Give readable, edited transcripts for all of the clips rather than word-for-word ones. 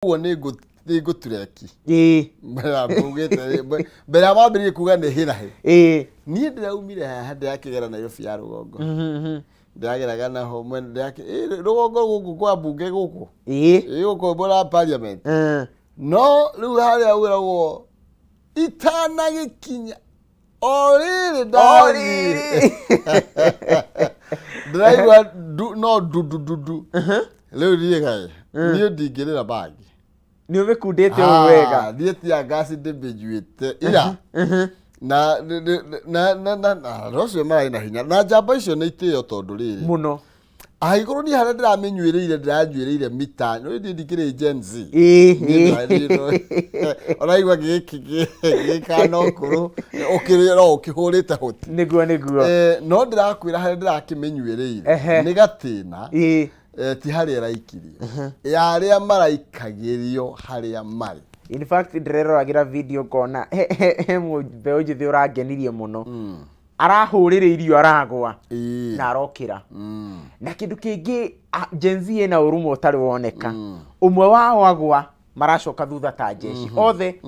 Ũguo nĩ ngũtureki. Mbere ya maugĩte, mbere ya mambĩrĩrie kuga nĩ hĩrahĩ. Niĩ ndĩraumire haha ndĩrakĩgera Nairobi ya rũgongo. Ndĩrageraga naho mwena rũgongo gũkũ kwa mbunge gũkũ. Ĩ gũkũ mwena wa parliament. No rĩu harĩa wĩragwo itanagĩkinya o rĩrĩ ndathiĩ ndĩraigua no ndundu rĩu niĩ gaĩ niĩ ndingĩrĩra bangi. Nĩ ũmĩkundĩte ũũ wega. Niĩ tia ngasi ndĩmĩnyuĩte ira na na na na na andũ acio mararĩ na hinya na njamba icio nĩ itĩo tondũ rĩrĩ mũno. Angĩkorwo niĩ harĩa ndĩramĩnyuĩrĩire ndĩranyuĩrĩire mita no niĩ ndikĩrĩ Gen Z. Niĩ ũraigua gĩkana ũkũrũ ũkĩrĩ no ũkĩhũrĩte hoti. Nĩguo nĩguo. No ndĩrakwĩra harĩa ndĩrakĩmĩnyuĩrĩire nĩ gatĩna. Ti harĩa ĩraikirio ya arĩa maraikagĩrio harĩa marĩ. In fact, ndĩreroragĩra video ngona he mbeũ njĩthĩ ũrangenirie mũno, arahũrĩrĩirio, aragwa na arokĩra. Na kĩndũ kĩngĩ, Gen Z ĩna ũrũmwe ũtarĩ woneka. Ũmwe wao agwa, maracoka thutha ta jeshi othe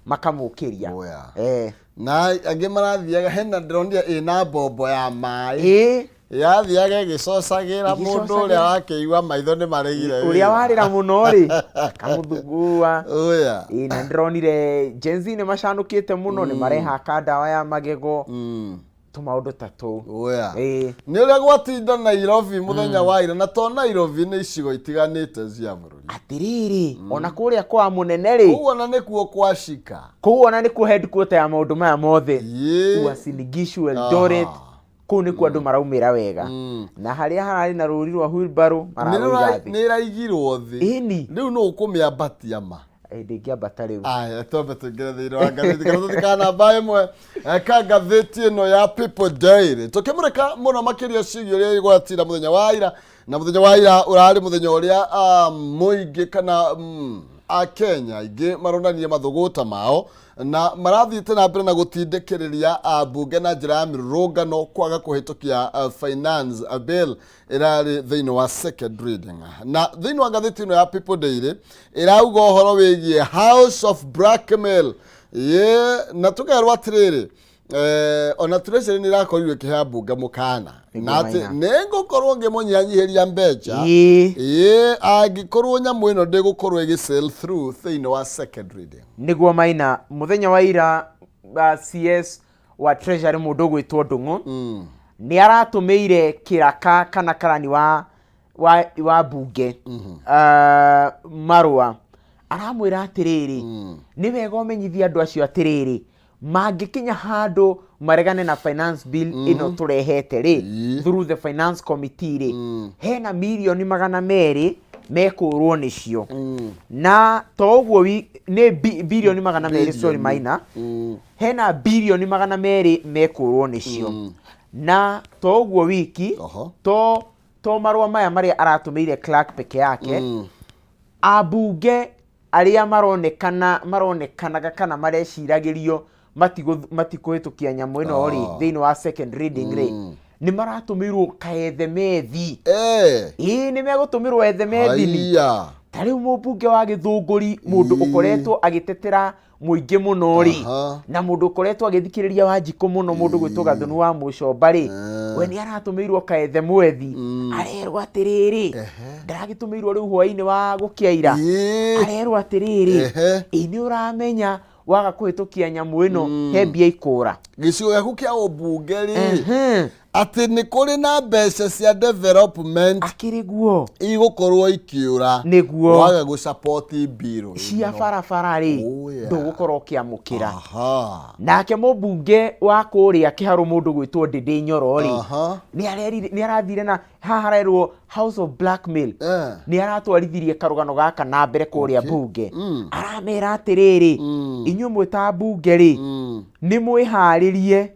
makamũkĩria. Oya. Na angĩ marathiaga hena ndĩronire ĩna mbombo ya maĩ yathiaga ĩgĩcocagĩra mũndũ ũrĩa Ĩgĩcocagĩra. Wakĩigua maitho nĩ maregire ũrĩa wĩra. Warĩra mũno rĩ, akamũthugua. Oya. Ĩĩ, na ndĩronire Gen Z nĩ macanũkĩte mũno, nĩ marehaka ndawa ya magego, tũmaũndũ ta tũu. Oya. Nĩ ũrĩa gwatinda Nairobi mũthenya wa ira, na to Nairobi, nĩ icigo itiganĩte cia bũrũri. Atĩrĩrĩ, ona kũrĩa kwa mũnene rĩ. Ũguo na nĩkuo kwacika. Kũu ona nĩkuo headquarter ya maũndũ maya mothe. Uasin Gishu, Eldoret, kũu nĩkuo andũ maraumĩra wega, na harĩa hararĩ na rũri rwa wheelbarrow mararũiga thĩ. Nĩ ĩraigirwo thĩ. Ĩni. Rĩu nũ ũkũmĩambatia ma? Ĩ, ndĩngĩambata rĩu. Aya, twambe tũingĩre thĩinĩ wa ngathĩti kana tũtikana namba ĩmwe ka ngathĩti ĩno ya People Daily, tũkĩmũrĩka mũno makĩria ciĩgiĩ ũrĩa igwatinda mũthenya wa ira. Na mũthenya wa ira ũrarĩ mũthenya ũrĩa mũingĩ kana akenya aingĩ maronania mathũgũta mao na marathiĩte na mbere na gũtindĩkĩrĩria mbunge na njĩra ya mĩrũrũngano kwaga kũhĩtũkia finance bill ĩrarĩ thĩinĩ wa second reading. Na thĩinĩ wa ngathĩti ĩno ya People Daily ĩrauga ũhoro wĩgiĩ House of Blackmail ye, na tũkerwo atĩrĩrĩ, ona Treasury nĩ ĩrakorirwo ĩkĩhe ambunge mũkana na atĩ Maina. nĩ ngũkorwo ngĩmũnyihanyihĩria mbeca ĩĩ angĩkorwo nyamũ ĩno ndĩgũkorwo ĩgĩ sail through thĩinĩ wa second reading. Nĩguo Maina, mũthenya wa ira CS wa Treasury, mũndũ ũgwĩtwo Ndung'u, nĩ aratũmĩire kĩraka kana karani wa mbunge marũa, aramwĩra atĩrĩrĩ, nĩ wega ũmenyithie andũ acio atĩrĩrĩ, mangĩkinya handũ maregane na finance bill ĩno tũrehete rĩ through the finance committee rĩ, hena mirioni 200 mekũrwo nĩcio. Na to ũguo nĩ birioni 200, sorry Maina, hena birioni 200 mekũrwo nĩcio. Na to ũguo wiki, to marũa maya marĩa aratũmĩire clerk peke yake, ambunge arĩa maronekana maronekanaga kana mareciragĩrio matikũhĩtũkia nyamũ ĩno rĩ thĩinĩ wa second reading rĩ, nĩ maratũmĩirwo kaethemethi. Ĩĩ, nĩ megũtũmĩrwo ethemethi ni. Haiya. Ta rĩu mũmbunge wa Gĩthũngũri, mũndũ ũkoretwo agĩtetera mũingĩ mũno rĩ, na mũndũ ũkoretwo agĩthikĩrĩria Wanjikũ mũno, mũndũ gwĩtwo Gathunu wa Mũcomba rĩ, we nĩ aratũmĩirwo kaethe mwethi, arerwo atĩrĩrĩ, ndaragĩtũmĩirwo rĩu hwainĩ wa gũkĩa ira, arerwo atĩrĩrĩ, ĩ nĩ ũramenya waga kũhĩtũkia nyamũ ĩno he mbia ikũra gĩcigo gĩaku kĩa ũmbunge rĩ, atĩ nĩ kũrĩ na mbeca cia development akĩrĩ guo igũkorwo ikĩũra waga gũsupport bill cia ĩno. Barabara rĩ, ndũgũkorwo ũkĩamũkĩra. Nake mũmbunge wa kũrĩa Kĩharũ, mũndũ gwĩtwo Ndĩndĩ Nyoro rĩ, nĩ arathire na haha harerwo House of Blackmail. Nĩ aratwarithirie karũgano gaka na mbere kũrĩa mbunge, aramera atĩrĩrĩ, inyuĩ mwĩ ta mbunge rĩ, nĩ mwĩharĩrie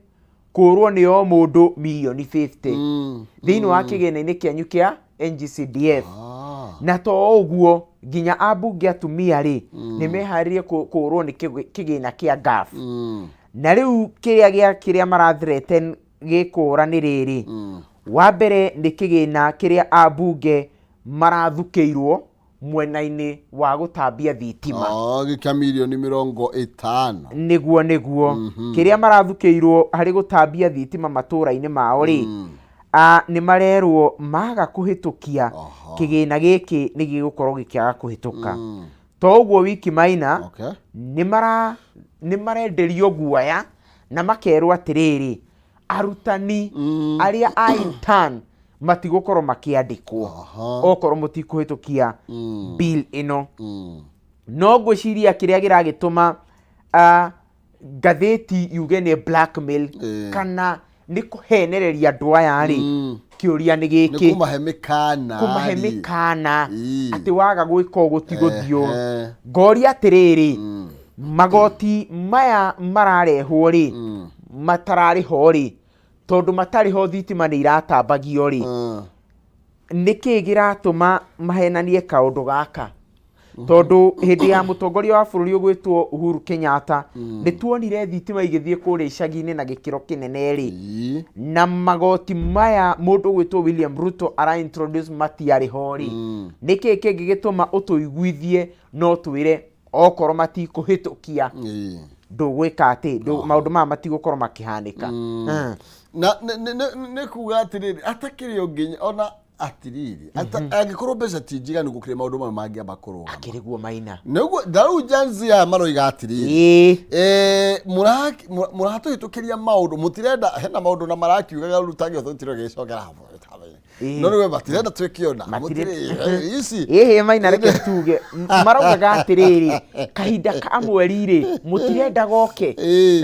kũrwo nĩ o mũndũ mirioni 50 thĩinĩ wa kĩgĩna-inĩ kĩanyu kĩa NGCDF. Na to ũguo, nginya ambunge atumia rĩ, nĩ meharĩrie kũrwo nĩ kĩgĩna kĩa GAF. Na rĩu kĩrĩa gĩa kĩrĩa marathreaten gĩkũra nĩ rĩrĩ, wa mbere nĩ kĩgĩna kĩrĩa ambunge marathukĩirwo. Mwena-inĩ wa gũtambia thitima. Oh, gĩkĩa mirioni 50. Nĩguo kĩrĩa marathukĩirwo harĩ gũtambia thitima matũũra-inĩ mao rĩ, nĩ marerwo maga kũhĩtũkia kĩgĩna gĩkĩ nĩ gĩgũkorwo gĩkĩaga kũhĩtũka. To ũguo wiki maina, nĩ marenderio guoya na makerwo atĩrĩrĩ, arutani arĩa a intern matigũkorwo makĩandĩkwo okorwo mũtikũhĩtũkia bill ĩno. No ngwĩciria kĩrĩa kĩragĩtũma ngathĩti yuge nĩ blackmail kana nĩ kũhenereria andũ aya rĩ, kĩũria nĩ nĩ gĩkĩ. Kũmahe mĩkana kũmahe rĩ. Mĩkana atĩ waga gwĩka ũguo ti gũthiũ. Ngoria atĩrĩrĩ, magoti maya mararehwo rĩ, matararĩ ho rĩ, tondũ matarĩ ho thitima nĩ iratambagio rĩ, nĩkĩ kĩratũma mahenanie kaũndũ gaka? Tondũ hĩndĩ ya mũtongoria wa bũrũri ũgwĩtwo Uhuru Kenyatta, nĩ tuonire thitima igĩthiĩ kũrĩa icagi-inĩ na gĩkĩro kĩnene rĩ, na magoti maya mũndũ ũgwĩtwo William Ruto ara introduce matiarĩ ho rĩ, nĩkĩ kĩngĩgĩtũma ũtũiguithie no twĩre okorwo matikũhĩtũkia ndũgwĩka atĩ maũndũ maya matigũkorwo makĩhanĩka? Na nĩ kuga atĩrĩrĩ, atakĩrĩ o nginya ona atĩrĩrĩ, angĩkorwo mbeca ti njiganu, gũkĩrĩ maũndũ mamwe mangĩamba kũrũgama. Akĩrĩ guo maina. Nĩguo ndarĩu Gen Z aya maroiga atĩrĩrĩ, mũratũhĩtũkĩria maũndũ mũtirenda, hena maũndũ na marakiugaga rĩu tangĩhota tũtiragĩcokera hapo. No rĩu matirenda twĩke ona mũtirĩ ici. Ĩhĩ maina, reke tuge maraugaga atĩrĩrĩ, kahinda ka mweri rĩ, mũtirenda goke. Ĩĩ.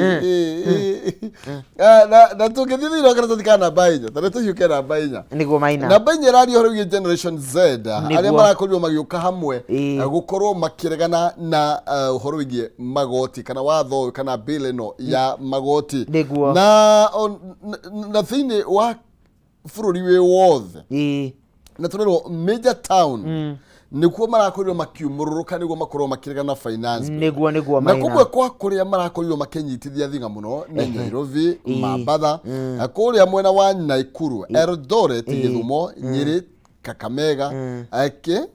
Na tũngĩthiĩ thĩinĩ wa karatathi ka namba 4, ta tũhiũke namba 4. Nĩguo maina. Namba 4 ĩraria ũhoro wĩgiĩ Generation Z arĩa marakorirwo magĩũka hamwe gũkorwo makĩregana na ũhoro wĩgiĩ magoti kana watho ũyũ kana bill ĩno ya magoti. Na thĩinĩ wa bũrũri wĩ wothe na tũrerwo major town nĩkuo marakorirwo makiumũrũrũka nĩguo makorwo makĩregana finance bill. Nĩguo Na maina. Kũmwe kwa kũrĩa marakorirwo makĩnyitithia thinga mũno nĩ Nairobi, Mambatha, kũrĩa mwena wa Naikuru, Eldoret, Gĩthumo, Nyĩrĩ, Kakamega, kĩ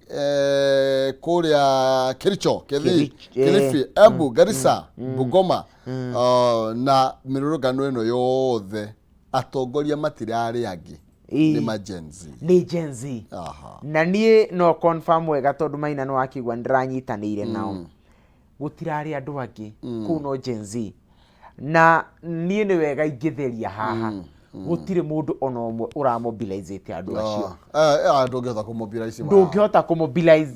kũrĩa Kericho, Kisii, Kilifi, Embu, Garissa, Bungoma, na mĩrũrũngano ĩno yothe atongoria matirarĩ angĩ nĩ ma Gen Z. Nĩ Gen Z. Na niĩ no confirm wega, tondũ maina nĩ wakĩigua nĩndĩranyitanĩire nao, gũtirarĩ andũ angĩ kũu no Gen Z. Na niĩ nĩ wega ingĩtheria haha, gũtirĩ mũndũ ona ũmwe ũramobilizĩte andũ acio. Ndũngĩhota kũmobilize. Ndũngĩhota kũmobilize,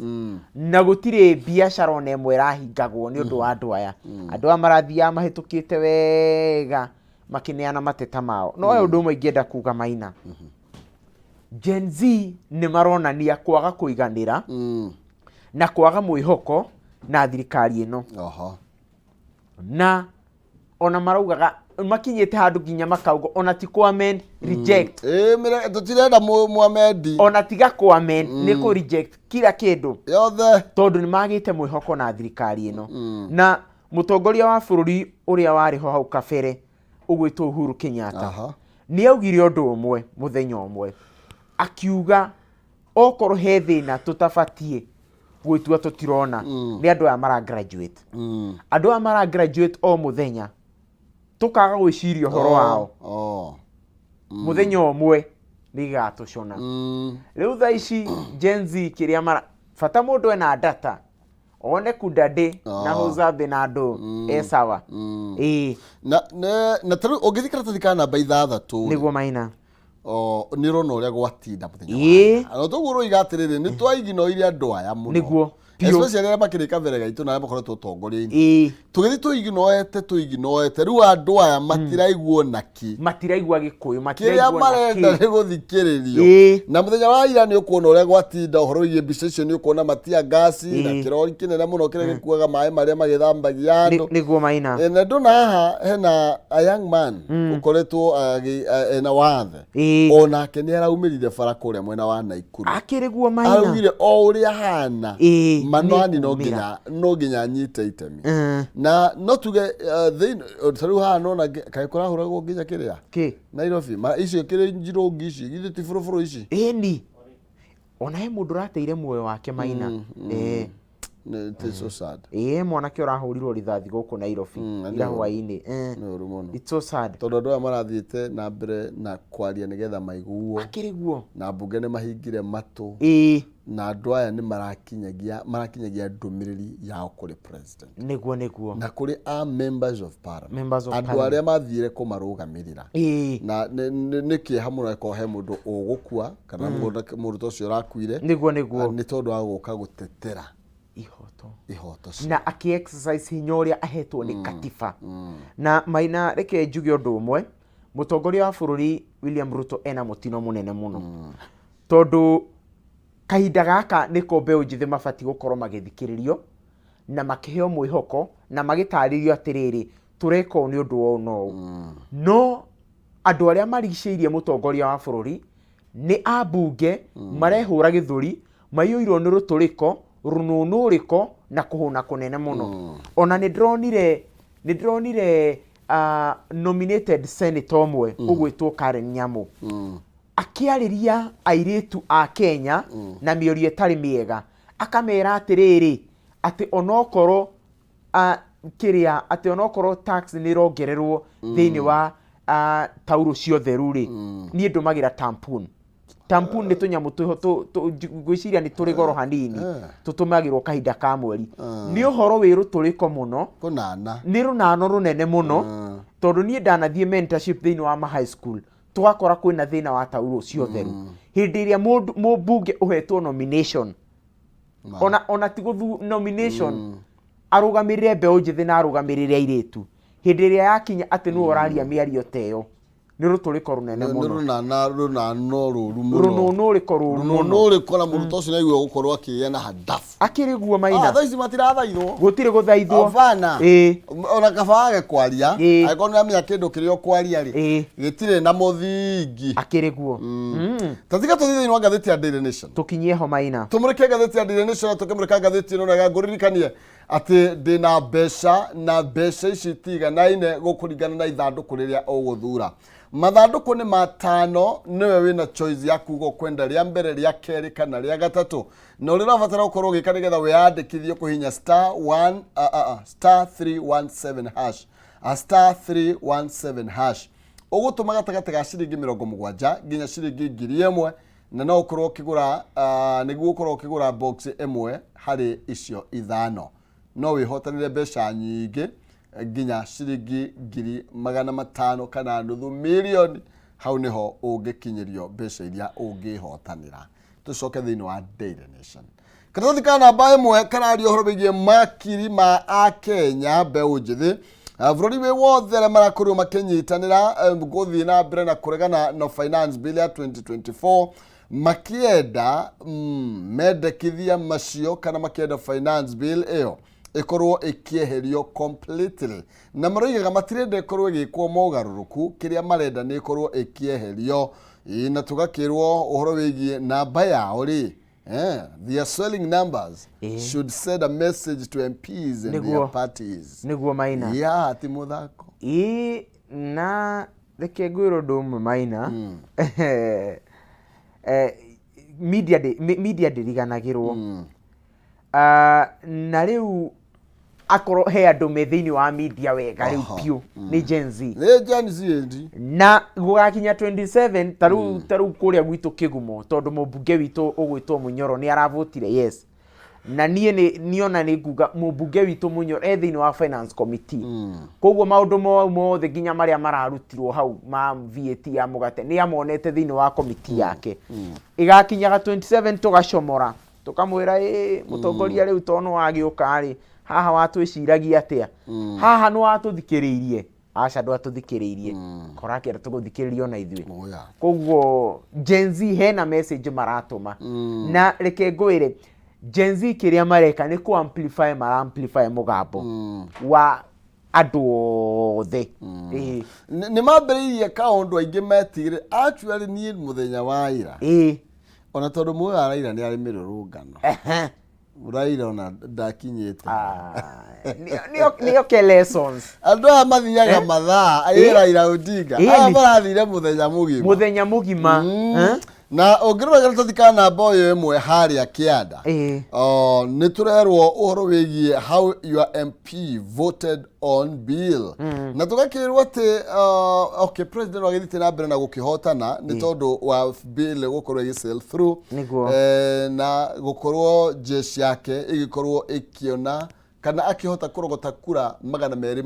na gũtirĩ biacara ona ĩmwe ĩrahingagwo nĩ ũndũ wa andũ aya. Andũ aya marathiaga mahĩtũkĩte wega makĩneana mateta mao. No he ũndũ ũmwe ingĩenda kuga maina, Gen Z nĩ maronania kwaga kũiganĩra na kwaga mwĩhoko na thirikari ĩno. Na ona maraugaga makinyĩte handũ nginya makauga ona ti kũ amend, reject. Tũtirenda mwamendi. Ona tiga kũ amend, nĩ kũ reject kila kĩndũ yothe, tondũ nĩ magĩte mwĩhoko na thirikari ĩno. Na mũtongoria wa bũrũri ũrĩa warĩ ho hau kabere ũgwĩtwo Uhuru Kenyatta nĩ augire ũndũ ũmwe mũthenya ũmwe, akiuga okorwo he thĩna tũtabatiĩ gwĩtua tũtirona, nĩ andũ aya mara graduate. Andũ aya mara graduate o mũthenya, tũkaga gwĩciria ũhoro wao, mũthenya ũmwe nĩ gĩgatũcona. Rĩu thaa ici Gen Z kĩrĩa mara bata, mũndũ ena data one kudade na huzabe na andũ e sawa, ĩĩ. Na tarĩu ũngĩthiĩ karatathi ka namba 6 rĩ, Nĩguo maina. Nĩ ũrona ũrĩa gwatinda mũthenya wa ira. Na toguo ũroiga atĩrĩrĩ, nĩ twaiginoire andũ aya mũno. Nĩguo biũ. Especially arĩa makĩrĩ kabere gaitũ na arĩa makoretwo ũtongoria-inĩ. Tũgĩthiĩ tũiginoete, tũiginoete, rĩu andũ aya matiraiguo naki. Matiraigua gĩkũyũ. Kĩrĩa matiraigua marenda naki. Nĩ gũthikĩrĩrio. Na mũthenya wa ira nĩ ũkuona ũrĩa gwatinda ũhoro wĩgiĩ mbica icio, nĩ ũkuona matia ngasi na kĩrori kĩnene mũno kĩrĩa gĩkuaga maĩ marĩa magĩthambagia andũ. Nĩguo maina. Na ndona haha hena a young man ũkoretwo ena wathe, onake nĩ araumĩrire bara kũrĩa mwena wa Naikuru. Akĩrĩ guo maina. Araugire o ũrĩa hana manani no nĩkumĩra. Nginya anyite itemi. Na no tuge thĩinĩ ta rĩu haha nona kaĩ kũrahũragwo nginya kĩrĩa Kĩ? Nairobi ma icio kĩrĩ njirũngi ici, githĩ ti bũrũbũrũ ici? Ĩni. Ona he mũndũ ũrateire muoyo wake, Maina. It is so sad. Ĩĩ, mwanake ũrahũrirwo rithathi gũkũ Nairobi ira hwaĩ-inĩ. Nĩ ũru mũno. It's so sad. Tondũ andũ aya marathiĩte na mbere na kwaria nĩgetha maiguo. Akĩrĩ guo. Na mbunge nĩ mahingire matũ. Na andũ aya nĩ marakinyagia ndũmĩrĩri yao kũrĩ president. Nĩguo. Na kũrĩ a members of parliament. Members of andũ parliament. Arĩa mathiire kũmarũgamĩrĩra. Na nĩ kĩeha mũno ĩkorwo he mũndũ ũgũkua kana mũndũ ta ũcio ũrakuire Nĩguo. nĩ tondũ wa gũka gũtetera ihoto ihoto cia na akĩ exercise hinya ũrĩa ahetwo nĩ katiba. Na Maina, reke njuge ũndũ ũmwe, mũtongoria wa bũrũri William Ruto ena mũtino mũnene mũno, tondũ kahinda gaka nĩko mbeũ njĩthĩ mabatiĩ gũkorwo magĩthikĩrĩrio na makĩheo mwĩhoko na magĩtarĩrio atĩrĩrĩ, tũreka ũũ nĩ ũndũ wa ũũ na ũũ. No andũ arĩa marigicĩirie mũtongoria wa bũrũri nĩ ambunge marehũra gĩthũri, maiyũirwo nĩ rũtũrĩko, rũnũnũrĩko na kũhũna kũnene mũno. Ona nĩ ndĩronire nominated senator ũmwe ũgwĩtwo Karen Nyamu akĩarĩria airĩtu a Kenya na mĩario ĩtarĩ mĩega, akamera atĩrĩrĩ, atĩ onokorwo kĩrĩa, atĩ onokorwo tax nĩ ĩrongererwo thĩinĩ wa taurũ ciothe rĩ, niĩ ndũmagĩra tampon. Tampon nĩ tũnyamũ twĩho ngwĩciria nĩ tũrĩ goro hanini, tũtũmagĩrwo kahinda ka mweri. Nĩ ũhoro wĩ rũtũrĩko mũno. Kũnana. Nĩ rũnano rũnene mũno, tondũ niĩ ndanathiĩ mentorship thĩinĩ wa ma high school, tũgakora kwĩna thĩna wa taurũ cia ũtheru. Hĩndĩ ĩrĩa mũndũ mũmbunge ũhetwo nomination, ona ti gũthu nomination, arũgamĩrĩre mbeũ njĩthĩ na arũgamĩrĩre airĩtu, hĩndĩ ĩrĩa yakinya atĩ nĩwe ũraria mĩario ta ĩyo, nĩ rũtũrĩko rũnene nĩ mũno. Rũnana rũru mũno. Rũnũnũrĩko rũru mũno. Rũnũnũrĩko, na mũndũ ta ũcio nĩaigua gũkorwo akĩgĩa na hadafu. Akĩrĩ guo, Maina. Thaa ici matirathaithwo. Gũtirĩ gũthaithwo. Hapana. Ona kaba age kwaria, angĩkorwo nĩ amenya kĩndũ kĩrĩa ũkwaria rĩ, gĩtirĩ na mũthingi. Akĩrĩ guo. Ta tiga tũthiĩ thĩinĩ wa ngathĩti ya Daily Nation. Tũkinyie ho, Maina. Tũmũrĩke ngathĩti ya Daily Nation, na tũkĩmũrĩka ngathĩti ĩno wega, ngũririkanie atĩ ndĩna mbeca, na mbeca ici tiganaine gũkũringana na ithandũkũ rĩrĩa ũgũthura. Mathandũkũ nĩ matano, nĩwe wĩna choice ya kuga ũkwenda rĩa mbere, rĩa kerĩ kana rĩa gatatũ. Na ũrĩa ũrabatara gũkorwo ũgĩka nĩgetha wĩyandĩkithie, kũhihinya star 1 star 317 hash, star 317 hash. Ũgũtũma gatagatĩ ga ciringi 70 nginya ciringi 1000, na no ũkorwo ũkĩgũra, nĩguo ũkorwo ũkĩgũra box ĩmwe harĩ icio ithano. No wĩhotanĩre mbeca nyingĩ, nginya ciringi 500,000 kana nuthu mirioni. Hau nĩho ũngĩkinyĩrio mbeca iria ũngĩhotanĩra. Tũcoke thĩinĩ wa Daily Nation. Karatathi ka namba 1 kararia ũhoro wĩgiĩ makiri ma akenya mbeũ njĩthĩ bũrũri wĩ wothe arĩa marakorirwo makĩnyitanĩra gũthiĩ na mbere na kũregana na finance bill ya 2024, makĩenda mendekithia macio kana makĩenda finance bill ĩyo ĩkorwo ĩkĩeherio completely. Na maroigaga matirenda ĩkorwo ĩgĩkwo mogarũrũku, kĩrĩa marenda nĩ ĩkorwo ĩkĩeherio. Ĩĩ, na tũgakĩrwo ũhoro wĩgiĩ namba yao rĩ, their swelling numbers should send a message to MPs and their parties. Nĩguo, Maina. Yeah, ti mũthako. Ĩĩ, na reke ngwĩre ũndũ ũmwe, Maina. Media ndĩriganagĩrwo. Ah, na rĩu akorwo he andũ me thĩinĩ wa media wega rĩu biũ nĩ Gen Z. Nĩ Gen Z ĩndi. Na gũgakinya 27 ta rĩu kũrĩa gwitũ Kĩgumo, tondũ mũmbunge witũ ũgwĩtwo Mũnyoro nĩ aravotire yes, na niĩ nĩ niona nĩ nguga mũmbunge witũ Mũnyoro e thĩinĩ wa finance committee, koguo maũndũ mau mothe nginya marĩa mararutirwo hau ma VAT ya mũgate nĩ amonete thĩinĩ wa committee yake. Ĩgakinyaga 27 tũgacomora tũkamwĩra, ĩ mũtongoria, rĩu tondũ wagĩũka rĩ, haha watwĩciragia atĩa? Haha nĩ watũthikĩrĩirie? Aca, ndwatũthikĩrĩirie. Kora akĩenda tũgũthikĩrĩria ona ithuĩ. Oh, yeah. Koguo Gen Z hena message maratũma. Na reke ngwĩre, Gen Z kĩrĩa mareka nĩ kũ amplify, mara amplify mũgambo wa andũ othe. Ĩĩ. Nĩ mambĩrĩirie kaũndũ aingĩ metigĩre. Actually, niĩ mũthenya wa ira, ona tondũ muoyo wa Raila nĩ arĩ mĩrũrũngano, Raila ona ndakinyĩte. Ah, nĩoke lessons. Andũ aya mathiaga mathaa ĩ Raila Odinga, aya marathire mũthenya mũgima. Mũthenya mũgima. Eh? Na ũngĩrora karatathi ka namba ũyũ ĩmwe harĩa kĩanda, oh, nĩ tũrerwo ũhoro wĩgiĩ how your MP voted on bill, na tũgakĩrwo atĩ okay, president wagĩthiĩte na mbere na gũkĩhotana nĩ tondũ wa bill gũkorwo ĩgĩ sail through. Na gũkorwo jeshi yake ĩgĩkorwo ĩkĩona kana akĩhota kũrogota kura 204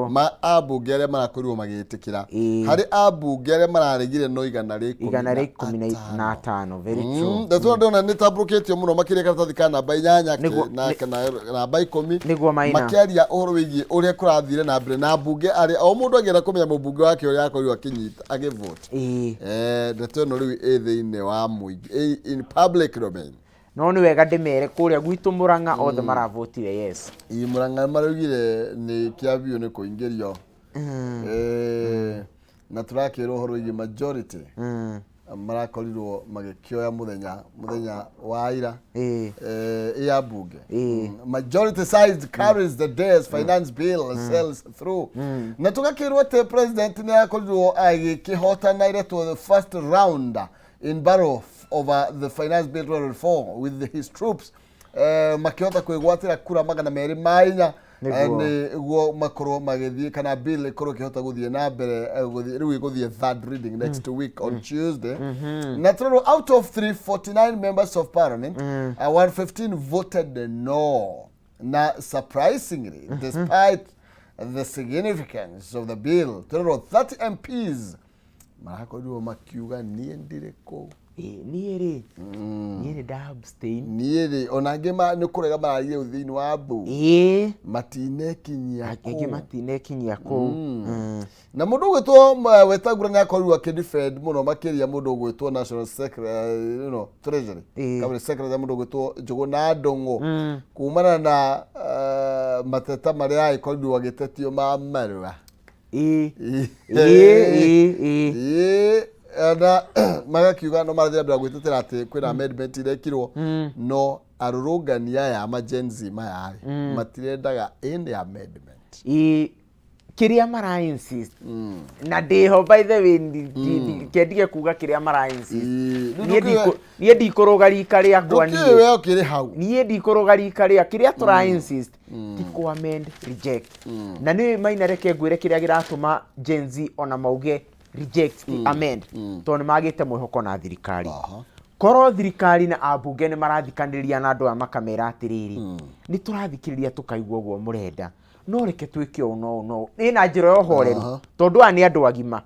ma ambunge arĩa marakorirwo magĩtĩkĩra, harĩ ambunge arĩa mararegire no igana rĩa ikũmi igana na rĩa ikũmi na atano. atano. Very true. Ndeto ndona nĩ tambũrũkĩtio mũno makĩria karatathi ka namba 8 Nĩguo- na kana namba 10. Nĩguo, Maina. Makĩaria ũhoro wĩgiĩ ũrĩa kũrathire na mbere na mbunge arĩa o mũndũ agĩenda kũmenya mũmbunge wake ũrĩa akorirwo akĩnyita agĩvote. Ndeto ĩno rĩu ĩ thĩinĩ wa mũingĩ, ĩ in public domain. No nĩ wega ndĩmere kũrĩa gwitũ Mũrang'a othe maravotire yes. Ĩ, Mũrang'a maraugire nĩ kĩa biũ nĩ kũingĩrio. Na tũrakĩrwo ũhoro wĩgiĩ majority marakorirwo magĩkĩoya mũthenya wa ira ya mbunge. Majority side carries the day as finance bill sails through, na tũgakĩrwo atĩ president nĩ akorirwo agĩkĩhotana iretwo the first round in battle over the finance bill 2024 with his troops, makĩhota kwĩgwatĩra kura 204. Nĩguo makorwo magĩthiĩ kana bill ĩkorwo ĩkĩhota gũthiĩ na mbere, rĩu ĩgũthiĩ third reading next week on Tuesday. Na tũrerwo out of 349 members of parliament, 115 voted no, na surprisingly, despite the significance of the bill, tũrerwo 30 MPs marakorirwo makiuga niĩ ndirĩ kũu. Ĩ, niĩ rĩ nda abstain. Niĩ rĩ, ona angĩ nĩ kũrega mararire thĩinĩ wa mbu matinekinyia Angĩ kũu. Matinekinyia kũu. Na mũndũ ũgwĩtwo Wetangula nĩ akorirwo akĩdefend mũno makĩria mũndũ ũgwĩtwo national secretary, treasury cabinet secretary, mũndũ ũgwĩtwo Njũgũna Ndung'u, kumana na mateta marĩa agĩkorirwo agĩtetio ma marũa. Ĩ ĩ ĩ ĩ Ĩĩ, na magakiuga no marathiĩ na mbere gwĩtetera atĩ kwĩna amendment irekirwo, no arũrũngani aya ma Gen Z maya rĩ, matirendaga any amendment. Ĩ, kĩrĩa mara insist na ndĩho, by the way, kendige kuga kĩrĩa mara insist. Rĩu Niĩ niĩ ndikũrũga rika rĩakwa. Ndũkĩũĩ Niĩ we ũkĩrĩ hau. Niĩ ndikũrũga rika rĩa kĩrĩa tũra insist ti kũ amend, reject. Na nĩ Maina, reke ngwĩre kĩrĩa kĩratũma Gen Z ona mauge reject ti amend, tondũ nĩ magĩte mwĩhoko na thirikari. Korwo thirikari na ambunge nĩ marathikanĩrĩria na andũ aya makamera atĩrĩrĩ, nĩ tũrathikĩrĩria tũkaigua ũguo mũrenda, no reke twĩke ũũ no ũũ no ũũ, ĩ na njĩra ya ũhoreru, tondũ aya nĩ andũ agima,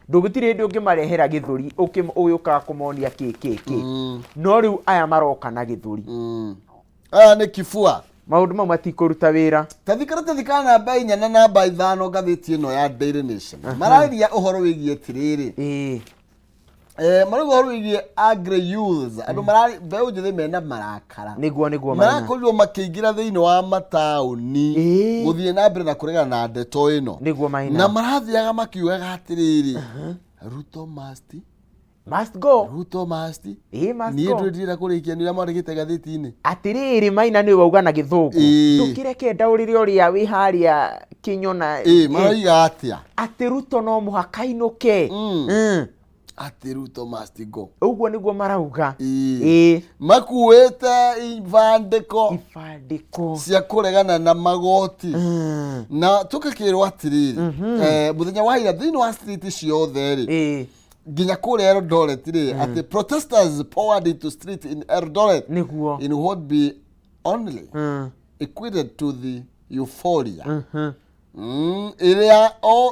ndũgũtirĩ hĩndĩ ũngĩmarehera gĩthũri ũgĩũkaga kũmonia kĩ kĩ kĩ. No rĩu aya maroka na gĩthũri. Aya nĩ kibua. Maũndũ mau matikũruta wĩra. Tathi karatathi ka namba 4 na namba 5 ngathĩti ĩno ya Daily Nation, mararia ũhoro wĩgiĩ atĩrĩrĩ, marauga ũhoro wĩgiĩ angry youths, andũ marari mbeũ njĩthĩ mena marakara. Nĩguo Maina. Marakorirwo makĩingĩra thĩinĩ wa mataũni gũthiĩ na mbere na kũregana na ndeto ĩno. Nĩguo, Maina. Na marathiaga makiugaga atĩrĩrĩ, "Ruto must Must go." "Ruto must Must niĩ go. ndũrĩ ndĩrenda kũrĩkia nĩ ũrĩa mwandĩkĩte ngathĩti-inĩ. Atĩrĩrĩ Maina, nĩ wauga na gĩthũngũ. Ndũkĩreke ndaũrĩre ũrĩa wĩ harĩa kĩnyona. Maroiga atĩa? Atĩ Ruto no mũhaka ainũke. Atĩ "Ruto must go." Ũguo nĩguo marauga. Makuĩte ibandĩko ibandĩko cia kũregana na magoti. Na tũgakĩrwo atĩrĩrĩ, mũthenya wa ira thĩinĩ wa street ciothe rĩ, nginya kũrĩa Eldoret rĩ, atĩ protesters poured into street in Eldoret in what be only equated to the euphoria ĩrĩa o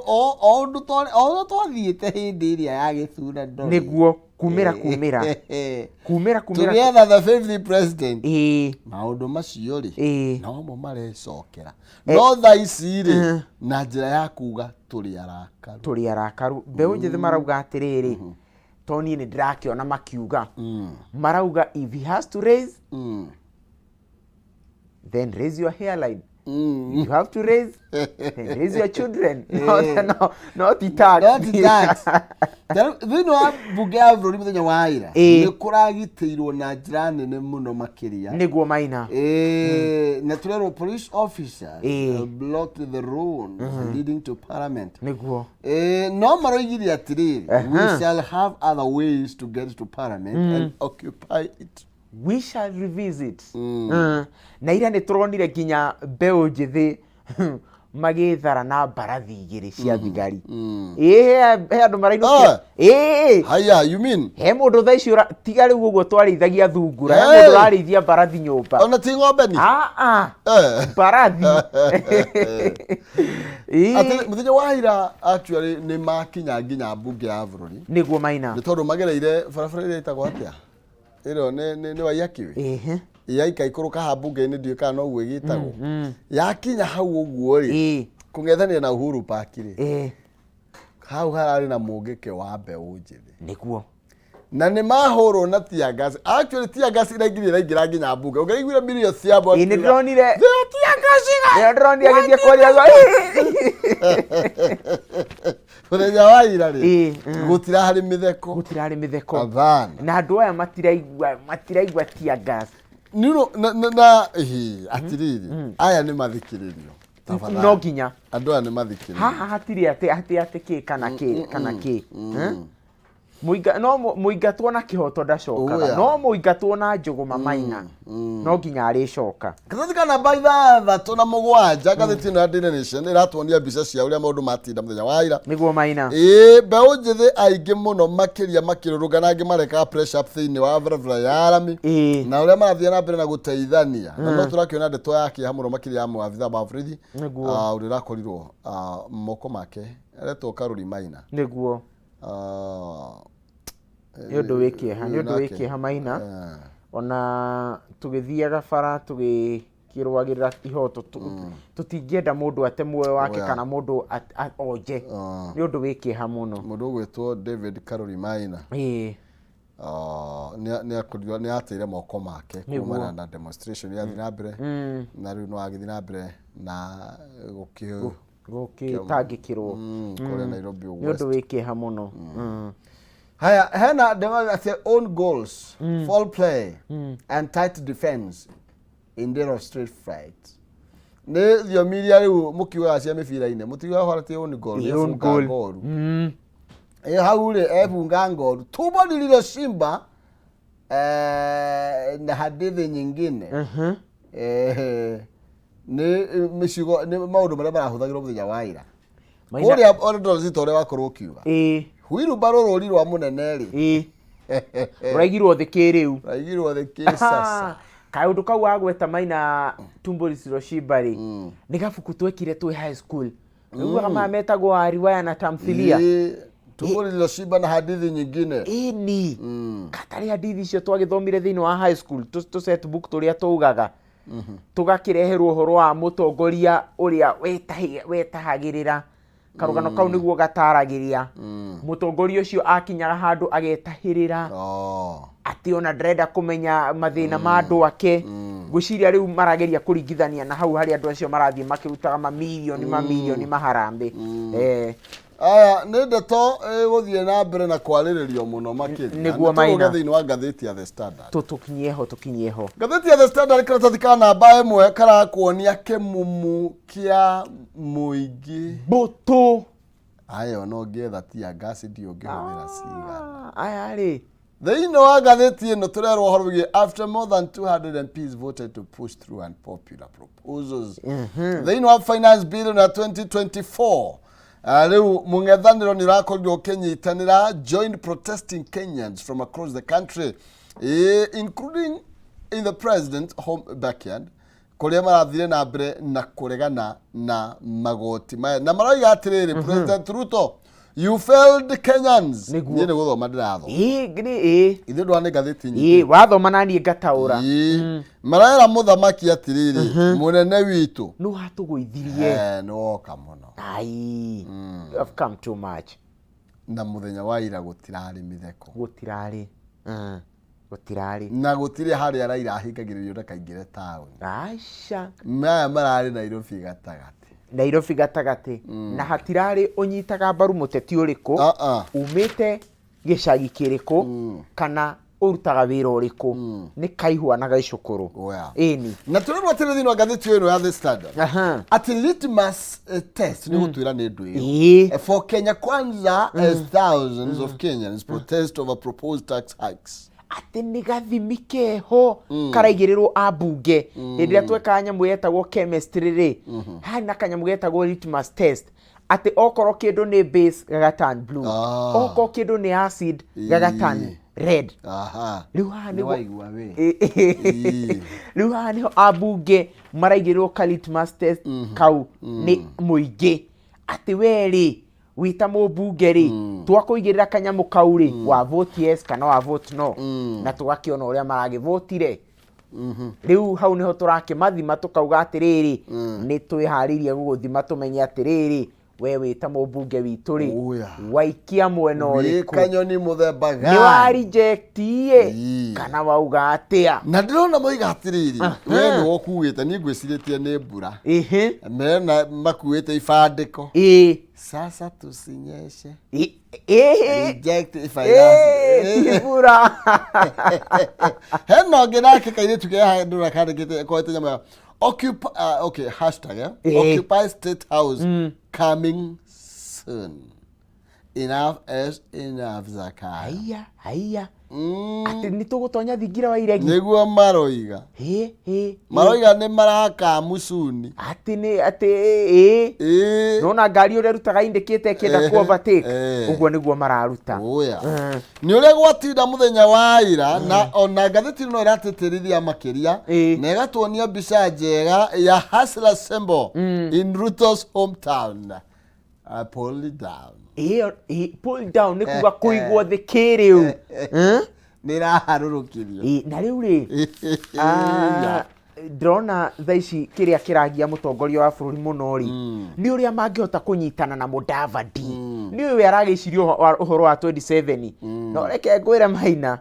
ũndũ o ũndũ twathiĩte hĩndĩ ĩrĩa ya gĩthurano rĩ. Nĩguo kumĩra kumĩra kumĩra kumĩra. Tũgĩetha the fifth president. Maũndũ macio rĩ, nomo marecokera no thaa ici rĩ, na njĩra ya kuga tũrĩ arakaru. Tũrĩ arakaru. Mbeũ njĩthĩ marauga atĩrĩrĩ, to niĩ nĩ ndĩrakĩona makiuga, marauga if he has to raise, then raise your hairline. You have to raise, raise your children. No, no, not tax. Not tax. Thĩinĩ wa mbunge ya bũrũri mũthenya wa ira nĩ kũragitĩirwo na njĩra nene mũno makĩria. Nĩguo, Maina. Na tũrerwo police officers blocked the road leading to parliament. No maroigire atĩrĩrĩ, "We shall have other ways to get to parliament and occupy it." We shall revisit. Na ira nĩ tũronire nginya mbeũ njĩthĩ magĩthara na mbarathi igĩrĩ cia thigari. Ĩĩ, he andũ marainũkia. Ĩĩ. Haya, you mean? He mũndũ thaa ici tiga rĩu ũguo twarĩithagia thungura, he Hey! mũndũ ũrarĩithia mbarathi nyũmba. Ona ti ng'ombe ni? Ah, ah. Mbarathi. Ĩĩ. Atĩ mũthenya wa ira actually nĩ makinya nginya mbunge ya bũrũri. Nĩguo, Maina. Nĩ tondũ magereire barabara ĩrĩa ĩtagwo atĩa ĩro nĩ Waiyaki. Yaika ikũrũka ha mbunge-inĩ, ndiũĩ kana noguo ĩgĩtagwo, yakinya hau ũguo rĩ, kũng'ethanĩra na Uhuru Park rĩ, hau hararĩ na mũngĩke wa mbeũ njĩthĩ. Na nĩ mahũrwo na tear gas. Actually tear gas iraingĩra iraingĩra nginya mbunge, ũngĩraiguire mirio cia Ĩĩ, nĩ ndĩronire. Tear gas. Nĩ ndĩronire agĩthiĩ kwaria. Mũthenya wa ira rĩ, gũtirarĩ mĩtheko. Gũtirarĩ mĩtheko. Hapana. Na andũ aya matiraigua tear gas. Nino na ĩhĩ, atirĩrĩ, aya nĩ mathikĩrĩrio. Tafadhali. No nginya. Andũ aya nĩ mathikĩrĩrio. Haha hatirĩ atĩ kĩ kana kĩ kana kĩ. Eh? Mũinga no mũingatwo na kĩhoto ndacokaga. No mũingatwo na njũgũma, Maina, no nginya arĩcoka. Ngathĩti ka namba 67, ngathĩti ĩno ya Daily Nation ĩratuonia mbica cia ũrĩa maũndũ matinda mũthenya wa ira. Nĩguo, Maina. Ĩĩ, mbeũ njĩthĩ aingĩ mũno makĩria makĩrũrũngana, angĩ mareka press up thĩinĩ wa barabara ya rami na ũrĩa marathiĩ na mbere na gũteithania, na no tũrakĩona ndeto ya kĩeha mũno makĩria ya mũabitha wa borithi ũrĩa ũrakorirwo moko make aretwo Karuri Maina. Nĩ ũndũ wĩ kĩeha, nĩ ũndũ wĩ nake. kĩeha, Maina. Ona tũgĩthiaga bara tũgĩkĩrũagĩrĩra ihoto, tũtingĩenda mũndũ ate muoyo wake kana mũndũ onje. Nĩ ũndũ wĩ kĩeha mũno. Mũndũ ũgwĩtwo David Karuri Maina nĩ akorirwo nĩ ateire moko make kumana na demonstration yathiĩ na mbere, na rĩu no agĩthiĩ na mbere na gũkĩ Gũkĩtangĩkĩrwo kũrĩa Nairobi Nĩ West. ũndũ wĩ kĩeha mũno. Haya, hena atĩ own goals, foul play and tight defense in day of street fight. Nĩ thiomi iria rĩu mũkiugaga cia mĩbira-inĩ, mũtiugaga ũhoro atĩ own goal, Ĩ, own nĩ goal. ngoru. Ĩ hau rĩ, ebunga ngoru tumbo lililoshimba na hadithi nyingine. Nĩ mĩcigo, nĩ maũndũ marĩa marahũthagĩrwo mũthenya wa ira Maina. Kũrĩa Ololosito ũrĩa wakorwo ũkiuga huirubaro rũri rwa mũnene rĩ, Rũraigirwo thĩ kĩrĩu. Raigirwo thĩ kĩsasa. Kaũndũ kau wagweta, Maina, tumbo lisiloshiba rĩ, nĩ gabuku twekire twĩ high school. Ugaga maya metagwo riwaya na tamthilia. Ĩ, tumbo lililoshiba na hadithi nyingine. Ĩni katarĩ hadithi icio twagĩthomire thĩinĩ wa high school, tũ set book tũrĩa tũugaga tũgakĩreherwo ũhoro wa mũtongoria ũrĩa wetahagĩrĩra. Karũgano kau nĩguo gataragĩria mũtongoria ũcio akinyaga handũ agetahĩrĩra atĩ ona ndarenda kũmenya mathĩna ma andũ ake. Ngwĩciria rĩu marageria kũringithania na hau harĩa andũ acio marathiĩ makĩrutaga mamirioni mamirioni maharambĩ. Aya nĩ ndeto ĩgũthiĩ na mbere na kwarĩrĩrio mũno makĩria. Nĩguo, Nĩ tũrũge Maina. thĩinĩ wa ngathĩti ya The Standard. Tũkinyie ho, tũkinyie ho. Ngathĩti ya The Standard, karatathi ka namba 1 karakuonia kĩmumu kĩa mũingĩ. Mbũtũ. Aya ona ũngĩetha tear gas ndiũ ũngĩhũthĩra cigana. Ah, aya rĩ. Thĩinĩ wa ngathĩti ĩno tũrerwo ũhoro wĩgiĩ after more than 200 MPs voted to push through unpopular proposals thĩinĩ wa finance bill na 2024. Rĩu mũng'ethanĩro nĩ ũrakorirwo ũkĩnyitanĩra, joined protesting Kenyans from across the country, including in the president home backyard, kũrĩa marathire na mbere na kũregana na magoti maya, na maroiga atĩrĩrĩ, "President Ruto, you failed Kenyans." Nĩguo. Niĩ nĩ gũthoma ndĩrathoma. Ĩ, nĩ ĩ. Ithuĩ ndwana ngathĩti nyingĩ. Ĩ, wathoma na niĩ ngataũra. Ĩĩ. Marera mũthamaki atĩrĩrĩ, mũnene witũ, Nĩ watũgũithirie. Nĩ woka mũno. Ai, you have come too much. Na mũthenya wa ira gũtirarĩ mĩtheko. Gũtirarĩ. Gũtirarĩ. Na gũtirĩ harĩa Raila ahingagĩrĩrio ndakaingĩre taũni. Aca. Maya mararĩ Nairobi gatagatĩ. Nairobi gatagatĩ. Na hatirarĩ ũnyitaga mbaru mũteti ũrĩkũ, Ah, ah. umĩte gĩcagi kĩrĩkũ, kana ũrutaga wĩra ũrĩkũ. Nĩ kaihua na gaicũkũrũ. Oya. Ĩni. Na tũrerwo atĩrĩ thĩinĩ wa ngathĩti ĩno ya The Standard Aha. atĩ litmus test nĩ gũtwĩra nĩ ndũ ĩyo. For Kenya Kwanza, as thousands of Kenyans protest over proposed tax hikes. Atĩ nĩ gathimi keho karaigĩrĩrwo ambunge. Hĩndĩ ĩrĩa twekaga nyamũ yetagwo chemistry rĩ, harĩ na kanyamũ getagwo litmus test, atĩ okorwo kĩndũ nĩ base gaga turn blue, okorwo kĩndũ nĩ acid gaga turn red. Rĩu haha Nĩ nĩguo waigua we. Rĩu haha nĩho ambunge maraigĩrĩrwo ka litmus test kau nĩ mũingĩ, atĩ we rĩ, wĩ ta mũmbunge rĩ, twakũigĩrĩra kanyamũ kau rĩ, wa vote yes kana wa vote no, na tũgakĩona ũrĩa maragĩvotire. Rĩu hau nĩho tũrakĩmathima, tũkauga atĩrĩrĩ, nĩ twĩharĩirie gũgũthima tũmenye atĩrĩrĩ, we wĩ ta mũmbunge witũ rĩ, Oya. waikia mwena Wĩ ũrĩkũ, kanyoni mũthemba nĩ wa gani? reject ĩ kana wauga atĩa? Na ndĩrona moiga atĩrĩrĩ, we nĩwe ũkuĩte, niĩ ngwĩcirĩtie nĩ mbura. Mena makuĩte ibandĩko. Sasa tusinyeshe. Reject finance. Ti mbura. Hena ũngĩ nake kairĩtu ke handũ na kandĩkĩte koete nyamũ ya Occupy, okay, hashtag, eh? Occupy State House coming soon. Enough is enough, Zakayo. Haiya, haiya. Atĩ nĩ tũgũtonya thingira wa iregi. Nĩguo maroiga. Hĩ, hĩ. Maroiga nĩ maraka soon. Atĩ nĩ atĩ ĩ. Nona ngari ũrĩa ĩrutaga indicator ĩkĩenda ku overtake. Ũguo nĩguo mararuta. Oya. Nĩ ũrĩa gwatinda mũthenya wa ira, na ona ngathĩti ĩno ĩratĩtĩrithia makĩria na ĩgatuonia mbica njega ya Hustler symbol in Ruto's hometown. Pull it down. Ĩyo pull down nĩ kuga kũigwo thĩ kĩrĩu. Nĩ ĩraharũrũkirio. Ĩ, na rĩu rĩ, ndĩrona thaa ici kĩrĩa kĩragia mũtongoria wa bũrũri mũno rĩ, nĩ ũrĩa mangĩhota kũnyitana na Mudavadi. Nĩ ũyũ aragĩciria ũhoro wa 27. No reke ngwĩre Maina,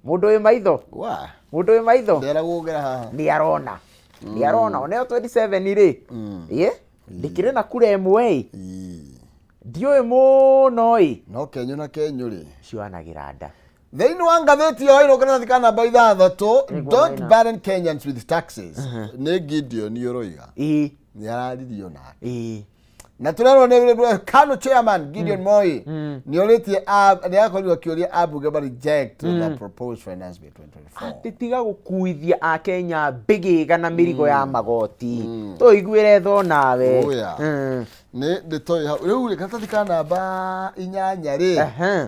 mũndũ wĩ maitho, Wa. mũndũ wĩ maitho Nderagwo ũgera haha. Nĩ arona, nĩ arona oneo 27 rĩ, ndĩkĩrĩ na kura ĩmwe ĩ, ndiũĩ mũno ĩ. No kenyũ na kenyũ rĩ, Cioanagĩra nda. Thĩinĩ wa ngathĩti ĩyo ĩno, karatathi ka namba 6, Nĩguo, "Don't Maina. burden Kenyans with taxes", nĩ Gideon ũroiga. Nĩ araririo nake. Na tũrerwo nĩ KANU chairman Gideon Moi nĩ orĩtie, nĩ akorirwo akĩũria ambunge ma reject the proposed finance bill 2024. Atĩ tiga gũkuithia akenya mbĩgĩga na mĩrigo ya magoti, tũiguĩre tho nawe. Oya. Nĩ ndeto hau. Rĩu rĩ, karatathi ka namba 8 rĩ,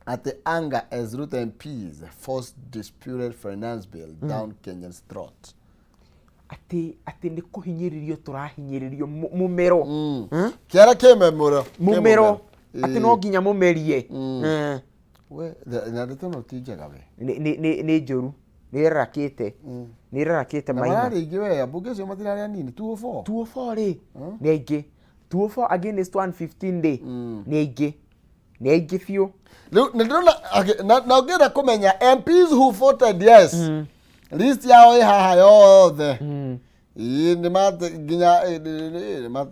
atĩ anger as Ruto MPs force disputed finance bill down Kenyan's throat. Atĩ nĩ kũhinyĩrĩrio tũrahinyĩrĩrio mũmero. Kĩara kĩ memũro. Mũmero, atĩ no nginya mũmerie. We na ndeto no ti njega we. Nĩ njũru, nĩ ĩrarakĩte, nĩ ĩrarakĩte Na Maina. mararĩ aingĩ we, ambunge acio matirarĩ anini, 204. 204 rĩ, nĩ aingĩ. 204 against 115 rĩ, nĩ aingĩ, nĩ aingĩ biũ. Rĩu nĩ ndĩrona okay, na ũngĩenda kũmenya MPs who voted yes, list yao ĩ haha yothe. Ĩĩ, nĩ nginya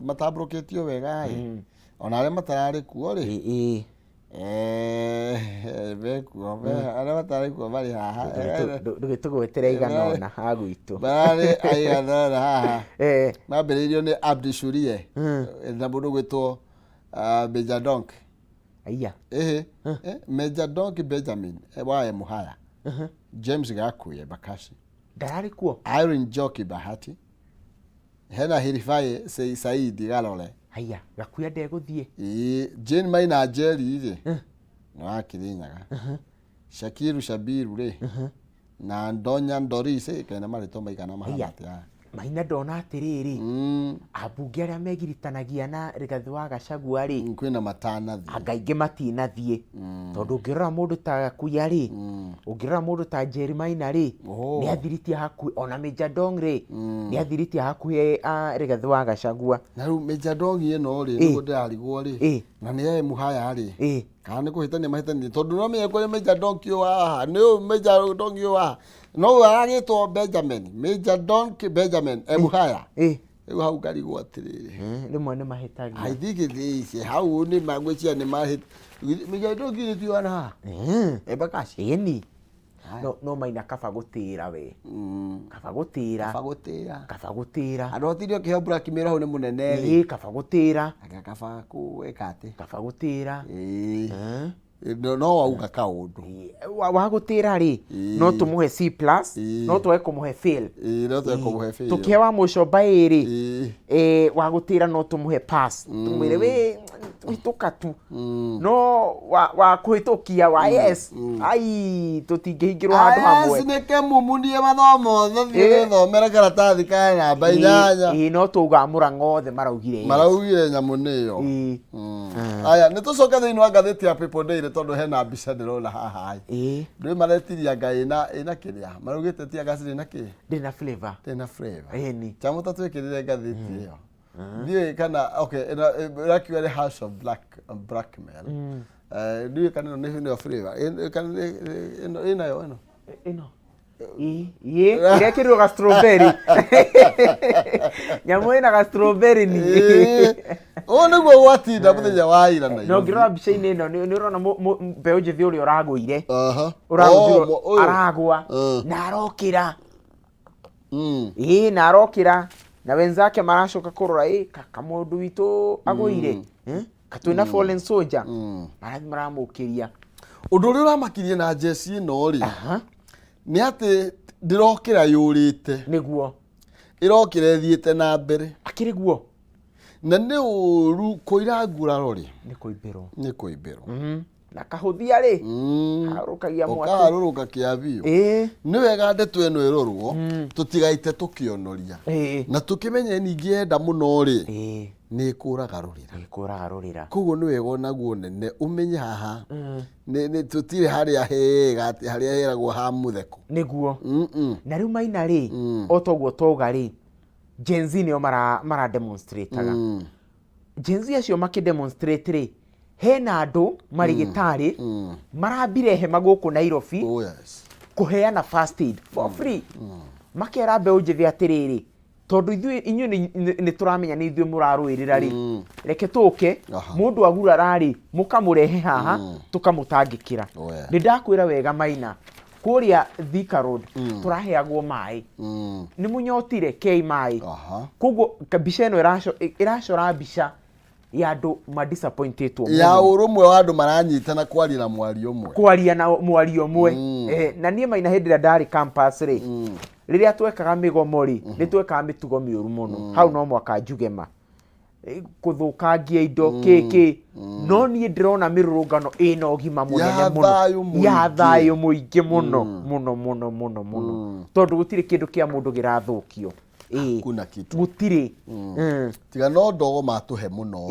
matambũrũkĩtio wega ĩ, ona arĩa matararĩ kuo rĩ, mekuo, arĩa matararĩ kuo marĩ haha. Ndũgĩtũgwetere igana ona ha gwitũ. Mararĩ aigana ũna haha. Mambĩrĩirio nĩ Abdi Shurie na mũndũ gwĩtwo Major Donk. Aya. Ĩhĩ, Major Donk Benjamin wa Emuhaya, James Gakuye Bakashi. Ndararĩ kuo. Irene Njoki Bahati, hena Hirifai Saidi Galole. Aya, gakuya ndegũthiĩ. Ĩĩ, Jane Maina Njeri rĩ, nĩ wa Kirinyaga, Shakiru Shabiru rĩ, na Ndonya Ndoris, kena marĩtwa maigana mahana Aya. atĩa. Maina ndona atĩrĩrĩ, ambunge arĩa megiritanagia na Rigathĩ wa Gachagua rĩ, Kwĩna matanathiĩ. Anga aingĩ matinathiĩ, tondũ ũngĩrora mũndũ ta Gakuya rĩ, ũngĩrora mũndũ ta Njeri Maina rĩ, nĩ athiritie hakuhĩ, ona Major Dong rĩ, nĩ athiritie hakuhĩ a Rigathĩ wa Gachagua. Na rĩu Major Dong ĩno rĩ, nĩguo ndĩrarigwo rĩ, na nĩ emu haya rĩ, kana nĩ kũhĩtania mahĩtania, tondũ no menye kũrĩ Major Dong ũyũ haha, nĩ ũyũ Major Dong ũyũ haha, no ũyũ aragĩtwo Benjamin, Major Dong Benjamin Emuhaya. Rĩu hau ngarigwo atĩrĩrĩ. Rĩmwe nĩ mahĩtagia. I think it is hau nĩ magwĩciria nĩ mahĩt Major Dong nĩ ti wana haha. Embakasi. Ĩni. No, no Maina kaba gũtĩra we. Kaba gũtĩra. Kaba gũtĩra. Kaba gũtĩra. Andũ otire ũkĩheo blackmail hau nĩ mũnene rĩ. Ĩĩ, kaba gũtĩra. Anga kaba gwĩka atĩ. Kaba gũtĩra. Ĩĩ. No no wauga kaũndũ. Wa gũtĩra rĩ, no tũmũhe C plus, no twage kũmũhe fail. Ĩĩ, no twage kũmũhe fail. Tũkĩhe wa mũico mbaĩ rĩ, wa gũtĩra no tũmũhe pass, tũmwĩre wĩ hĩtũka tu, no wa kũhĩtũkia wa yes, ai tũtingĩhingĩrwo handũ hamwe. Yes, nĩ kĩmumunie mathomo mothe, thiĩ wĩthomere karatathi ka namba 8. Ĩĩ, no twauga Mũrang'a othe maraugire yes. Maraugire nyamũ nĩyo. Aya, nĩ tũcoke thĩinĩ wa ngathĩti ya People Daily tondũ hena mbica ndĩrona haha. Ndũĩ maretirie anga ĩna kĩrĩa maraugĩte ti anga ĩna kĩ? Ndĩrĩ na flavor. Ndĩrĩ na flavor. Ĩni. Chama ũtatwĩkĩrĩre ngathĩti ĩyo. Ndiũĩ kana okay ĩrakiuga nĩ House of Black Blackmail. Ndiũĩ kana ĩno nĩ nĩyo flavor. Kana ĩno ĩnayo ĩno. Ĩno. Ĩ, ĩrekĩrirwo ga strawberry. Nyamũ ĩna ga strawberry ni. Ũũ nĩguo gwatinda mũthenya wa ira Na Nairobi. ũngĩrora mbica-inĩ ĩno nĩ ũrona mbeũ njĩthĩ ũrĩa ũragũire. Aha. Ũragũthirwo Oh, ũyũ. aragwa na arokĩra. Ĩĩ, na arokĩra na wenzake maracoka kũrora ĩ kamũndũ witũ agũire. Katwĩna fallen soldier. Marathiĩ maramũkĩria. Ũndũ ũrĩa ũramakirie na njeci ĩno rĩ, nĩ atĩ ndĩrokĩra yũrĩte. Nĩguo. Ĩrokĩra ĩthiĩte na mbere. Akĩrĩ guo. Na nĩ ũru kũira nguraro rĩ. Nĩ kũimbĩrwo. Nĩ kũimbĩrwo. Na kahũthia rĩ, harũrũkagia mwatũ. Ũkaharũrũka kĩa biũ. Nĩ wega ndeto ĩno ĩrorwo, tũtigaite tũkĩonoria. Na tũkĩmenye ningĩ yenda mũno rĩ, nĩ ĩkũraga rũrĩra. Nĩ ĩkũraga rũrĩra. Koguo nĩ wega onaguo nene ũmenye haha, nĩ tũtirĩ harĩa hega atĩ harĩa heragwo ha mũtheko. Nĩguo. Na rĩu Maina rĩ, o toguo twauga rĩ, Gen Z nĩo mara demonstrate-aga. Gen Z acio makĩ demonstrate rĩ, hena andũ marĩ gĩtarĩ marambire hema gũkũ Nairobi Oh, yes. kũheana first aid for free. Makera mbeũ njĩthĩ atĩrĩrĩ, tondũ ithuĩ inyuĩ nĩ tũramenya nĩ ithuĩ mũrarũĩrĩra rĩ, reke tũke, mũndũ agurara rĩ, mũkamũrehe haha, tũkamũtangĩkĩra. Oh, yeah. Nĩ ndakwĩra wega Maina, kũrĩa Thika Road tũraheagwo maĩ. Nĩ mũnyotire kei maĩ. Koguo mbica ĩno ĩracora mbica ya andũ ma disappointetwo Ya mũno. ũrũmwe wa andũ maranyitana kwaria na mwario ũmwe. Kwaria na mwario ũmwe. Na niĩ Maina hĩndĩ ĩrĩa ndarĩ campus rĩ, rĩrĩa twekaga mĩgomo rĩ, nĩ twekaga mĩtugo mĩũru mũno. Hau no mwaka njuge ma. Kũthũkangia indo, kĩ, kĩ. No niĩ ndĩrona mĩrũrũngano ĩna ũgima mũnene Ya mũno. thayũ mũingĩ. Ya thayũ mũingĩ mũno, mũno, mũno, mũno, mũno. Tondũ gũtirĩ kĩndũ kĩa mũndũ kĩrathũkio. Hakuna kitu. Gũtirĩ. Tiga no ndogo matũhe mũno.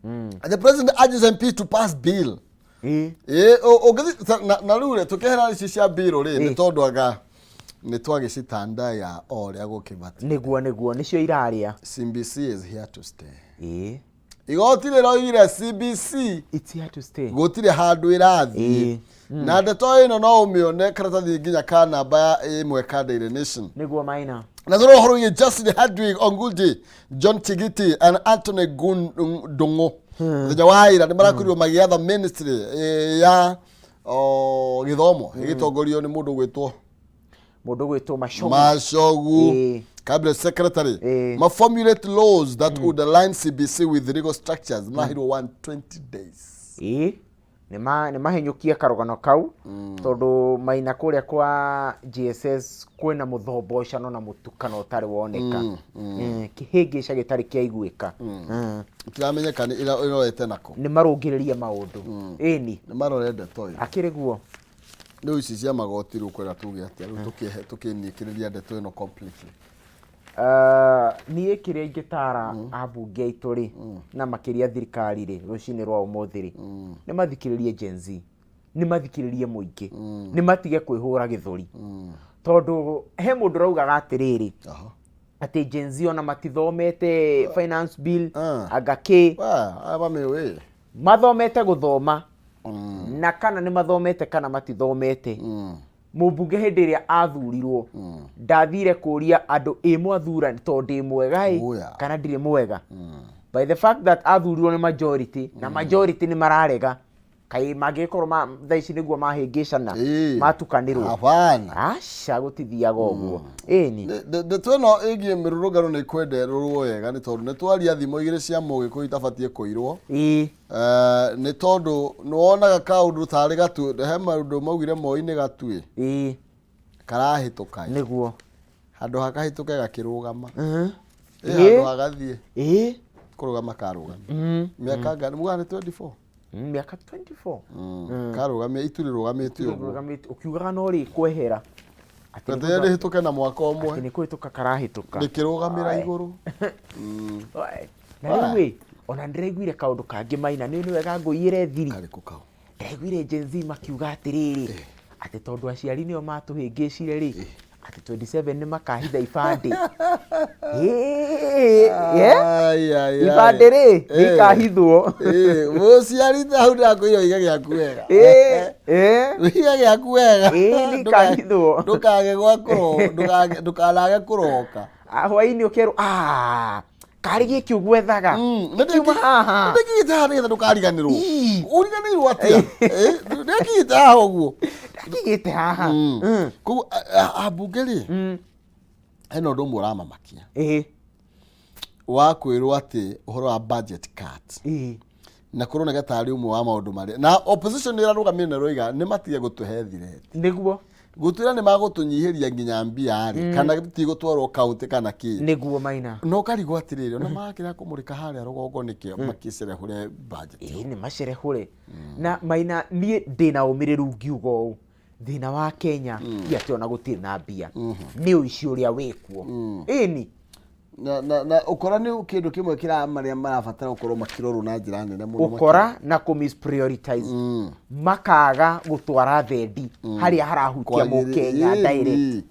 And the president urges MP to pass bill. Ũngĩthi, na rĩu rĩ, tũkĩhera ici cia bill rĩ, nĩ tondũ anga nĩ twagĩcitanda ya o ũrĩa gũkĩbatiĩ. Nĩguo, nĩguo, nĩcio irarĩa. CBC is here to stay. Igoti rĩroigire CBC It's here to stay. Gũtirĩ handũ ĩrathiĩ. Na ndeto ĩno no ũmĩone karatathi nginya ka namba ya 1 ka Daily Nation. Nĩguo Maina. Na tũrĩ ũhoro wĩgiĩ Justin Hardwick Ongudi, John Chigiti and Anthony Ndung'u. Mũthenya wa ira nĩ marakorirwo magĩatha ministry ya gĩthomo ĩgĩtongorio nĩ mũndũ ũgwĩtwo Mũndũ ũgwĩtwo Machogu. Machogu. Cabinet Secretary. Ma formulate laws that would align CBC with legal structures. Maheirwo 120 days. Nĩ mahenyũkie karũgano kau, tondũ Maina kũrĩa kwa GSS kwĩna mũthombocano na mũtukano ũtarĩ woneka. Kĩhĩngĩca gĩtarĩ kĩaiguĩka. Tiramenyeka nĩ ĩrorete nako. Nĩ marũngĩrĩrie maũndũ. Ĩni. Nĩ marore ndeto ĩyo. Akĩrĩ guo. Rĩu ici cia magoti rĩu kwenda tuge atĩa rĩu tũkĩnĩkĩrĩria ndeto ĩno completely? Niĩ kĩrĩa ingĩtara ambunge aitũ rĩ, na makĩria thirikari rĩ, rũcinĩ rwa ũmũthĩ rĩ, nĩ mathikĩrĩrie Gen Z, nĩ mathikĩrĩrie mũingĩ, nĩ matige kwĩhũra gĩthũri, tondũ he mũndũ ũraugaga atĩrĩrĩ, atĩ Gen Z ona matithomete finance bill, anga kĩ. Aya mamĩũĩ. Mathomete gũthoma, na kana nĩ mathomete kana matithomete, mũmbunge hĩndĩ ĩrĩa athurirwo ndathire kũria andũ ĩ mwathura tondũ ndĩ mwega ĩ Oya. kana ndirĩ mwega. By the fact that athurirwo nĩ majority, na majority nĩ mararega, kaĩ mangĩkorwo thaa ici nĩguo mahĩngĩcana, matukanĩrwo? Hapana. Aca, gũtithiaga ũguo, ĩni. Ndeto ĩno ĩgiĩ mĩrũrũngano nĩ kwenda ĩrorwo wega, nĩ tondũ nĩ twaria thimo igĩrĩ cia Mũgĩkũyũ itabatiĩ kũirwo. Nĩ tondũ nĩ wonaga kaũndũ tarĩ gatuĩ, he maũndũ maugire Moi nĩ gatuĩ karahĩtũka ĩ. Handũ hakahĩtũke gakĩrũgama. Ĩ handũ hagathiĩ kũrũgama karũgama. Mĩaka ngana mugaga nĩ 24? Mĩaka 24. Karũgamia itu rĩrũgamĩte ũguo. Rũgamĩte ũkiugaga no rĩkwehera. Atĩ nĩ Rĩrĩa rĩhĩtũke na mwaka ũmwe. Atĩ nĩ kũhĩtũka karahĩtũka. Rĩkĩrũgamĩra Aye. igũrũ. Aye. Na rĩu ĩ, ona ndĩraiguire kaũndũ kangĩ, Maina, nĩ wega ngũiyĩre thiri. Karĩkũ kau? Ndĩraiguire Gen Z makiuga atĩrĩrĩ, atĩ tondũ aciari nĩo matũhĩngĩcire rĩ, atĩ 27 nĩ makahitha ibandĩ. Ĩĩ, yeah? Ai, ai, ai. Ibandĩ rĩ, nĩ ikahithwo. Mũciari hau ndakwĩra ũige gĩaku wega. Ĩĩ, ĩĩ. Ũige gĩaku wega. Ĩĩ, nĩ ikahithwo. Ndũkage gwa ndũkanage kũroka. Ah, hwaĩ-inĩ ũkerwo, "Ah, karĩ gĩkĩ ũgwethaga kiuma haha." Ndĩkigĩte haha nĩgetha ndũkariganĩrwo. Ii. Ũriganĩirwo atĩa? Ndĩkigĩte haha ũguo. Ndakigĩte haha. Koguo ambunge rĩ, hena ũndũ ũmwe ũramamakia wa kwĩrwo atĩ ũhoro wa budget cut, na kũroneka tarĩ ũmwe wa maũndũ marĩa na opposition nĩ ĩrarũgamire na ĩroiga nĩ matige gũtũhe threat, gũtwĩra nĩ magũtũnyihĩria nginya mbia rĩ, kana tigũtwarwo kaunti kana kĩ. Nĩguo, Maina. No ũkarigwo atĩrĩrĩ, ona makĩra kũmũrĩka harĩa rũgongo nĩkĩo makĩcerehũre budget. Ĩĩ, nĩ macerehũre. Na Maina, niĩ ndĩna ũmĩrĩru ngiuga ũũ, thĩna wa Kenya ti atĩ ona gũtirĩ na mbia, nĩ ũici ũrĩa wĩkuo, ĩni. Na ũkora nĩ kĩndũ kĩmwe kĩra marĩa marabatara gũkorwo makĩrorwo na njĩra nene mũno. Ũkora na kũ misprioritize, makaga gũtwara thendi harĩa harahutia mũkenya direct.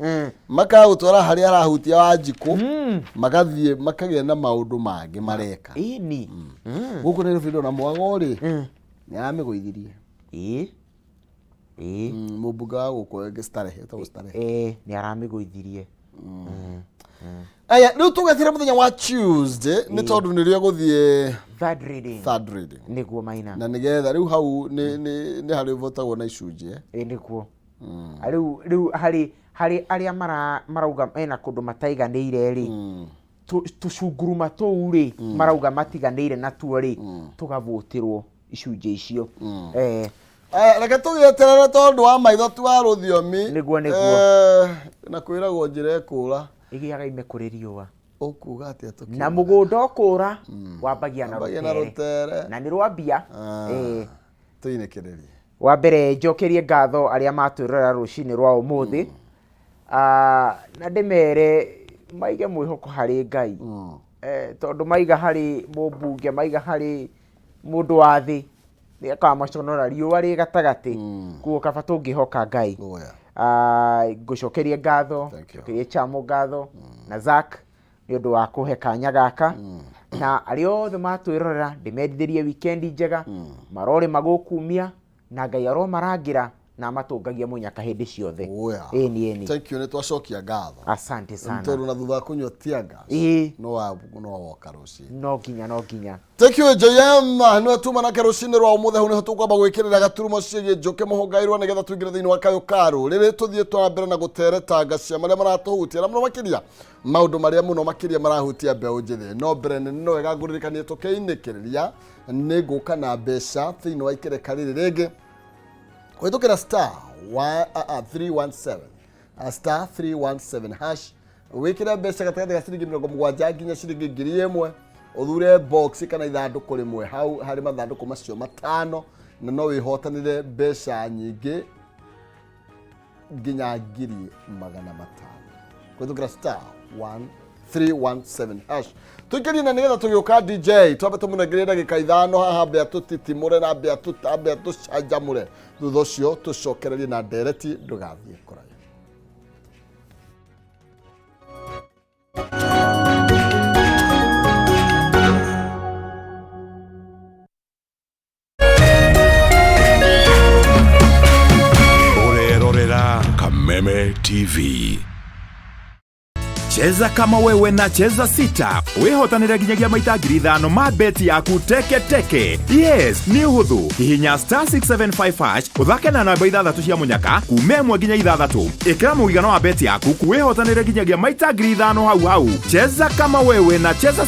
Makaga gũtwara harĩa harahutia Wanjikũ, magathiĩ makagĩa na maũndũ mangĩ mareka. Ĩni. Gũkũ Nairobi ndona Mwago rĩ, nĩ aramĩgũithirie. Ĩĩ ĩĩ. Mũmbunge wa gũkũ ĩngĩ Starehe, etagwo Starehe. Ĩĩ, nĩ aramĩgũithirie. Aya, rĩu tũgetere mũthenya wa Tuesday, nĩ tondũ nĩrĩo gũthiĩ third reading. Third reading. Nĩguo, Maina. Na nĩgetha rĩu hau nĩ harĩ votagwo na icunjĩ, eh? Ĩĩ, nĩguo. Rĩu harĩ arĩa marauga mena kũndũ mataiganĩire rĩ, tũcunguruma tũu rĩ marauga matiganĩire natuo rĩ, tũgavũtĩrwo icunjĩ icio. Aya, reke tũgĩeterere tondũ wa maitho ti wa rũthiomi. Nĩguo. Na kwĩragwo njĩra ĩkũra ĩgĩaga ime kũrĩ riũa. Ũkuga atĩa tũkiuga? Na mũgũnda ũkũra wambagia na Wambagia na rũtere. Rũtere. Na nĩ rwambia. Tũinĩkĩrĩrie. Wa mbere njokerie ngatho arĩa matwĩrorera rũcinĩ rwa ũmũthĩ. Ah, na ndĩmere maige mwĩhoko harĩ Ngai, tondũ maiga harĩ mũmbunge, maiga harĩ mũndũ wa thĩ, nĩ akamaconora riũa rĩ gatagatĩ. Koguo kaba tũngĩhoka Ngai. Ah, ngũcokerie ngatho. Thank you. Cokerie Chamo ngatho na Zack nĩ ũndũ wa kũhe kanya gaka, na arĩa othe matwĩrorera ndĩmendithĩrie wikendi njega, marorĩma gũkumia na Ngai aromarangĩra na amatũngagia mũnyaka hĩndĩ ciothe. Ĩni ĩni. Thank you, nĩ twacokia ngatho. Asante sana. Tondũ na thutha wa kũnyua tear gas, no woka rũcinĩ. No nginya, no nginya. Thank you, JM. Nĩwe tuma nake rũcinĩ rwa ũmũthĩ. Hau nĩho tũkwamba gwĩkĩrĩra gaturumo ciĩgiĩ Njũkĩ Mũhũngairwo, nĩgetha tũingĩre thĩinĩ wa kayũ ka rũrĩrĩ, tũthiĩ twa mbere na gũteretanga cia marĩa maratũhutia, na mũno makĩria maũndũ marĩa mũno makĩria marahutia mbeũ njĩthĩ. No mbere nene no wega ngũririkanie tũkĩinĩkĩrĩria nĩ ngũka na mbeca thĩinĩ wa ikereka rĩrĩ rĩngĩ kũhĩtũkĩra star 317, star 317 hash. Wĩkĩre mbeca gatagatĩ ga ciringi 70 nginya ciringi 1000, ũthure box kana ithandũkũ rĩmwe hau harĩ mathandũkũ macio matano, na no wĩhotanĩre mbeca nyingĩ. Nginya 500,000 kũhĩtũkĩra *1317#. Tũingĩrie na nĩgetha tũgĩũka DJ twambe tũmũnengerie ndagĩka 5 haha, ambe atũtitimũre na ambe atũcanjamũre, thutha ũcio tũcokererie na ndereti. Ndũgathiĩ kũraya. Ũrerorera Kameme TV. Cheza kama wewe na Cheza Sita wihotanire nginyagia maita 5,000 ma beti yaku teke teke. Yes, nĩ ũhũthũ. Hihinya *675# ũthake na namba ithathatũ cia mũnyaka kuma 1 nginya 6. Ĩkĩra mũigana wa beti yaku, wĩhotanĩre nginyagia maita 5,000 hau hau. Cheza kama wewe na Cheza.